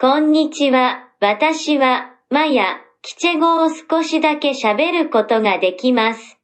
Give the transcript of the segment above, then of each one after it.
こんにちは、私は、マヤ、キチェ語を少しだけ喋ることができます。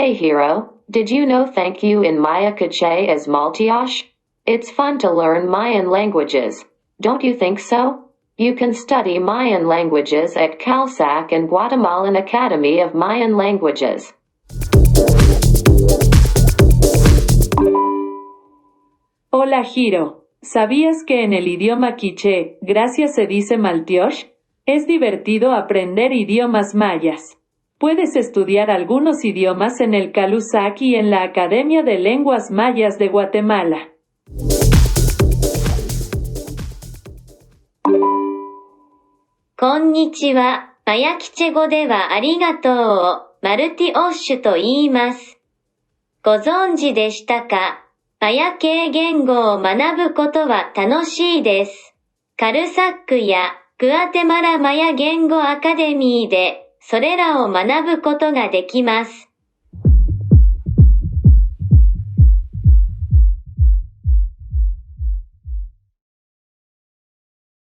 Hey Hiro, did you know thank you in Maya Quiche is Maltiosh? It's fun to learn Mayan languages. Don't you think so? You can study Mayan languages at CalSAC and Guatemalan Academy of Mayan Languages. Hola Hiro. ¿Sabías que en el idioma quiché, gracias se dice maltiosh? Es divertido aprender idiomas mayas. Puedes estudiar algunos idiomas en el Calusac y en la Academia de Lenguas Mayas de Guatemala. こんにちは。マヤキチェ語ではありがとうをマルティオッシュと言います。ご存知でしたかマヤ系言語を学ぶことは楽しいです。カルサックやグアテマラマヤ言語アカデミーでそれらを学ぶことができます。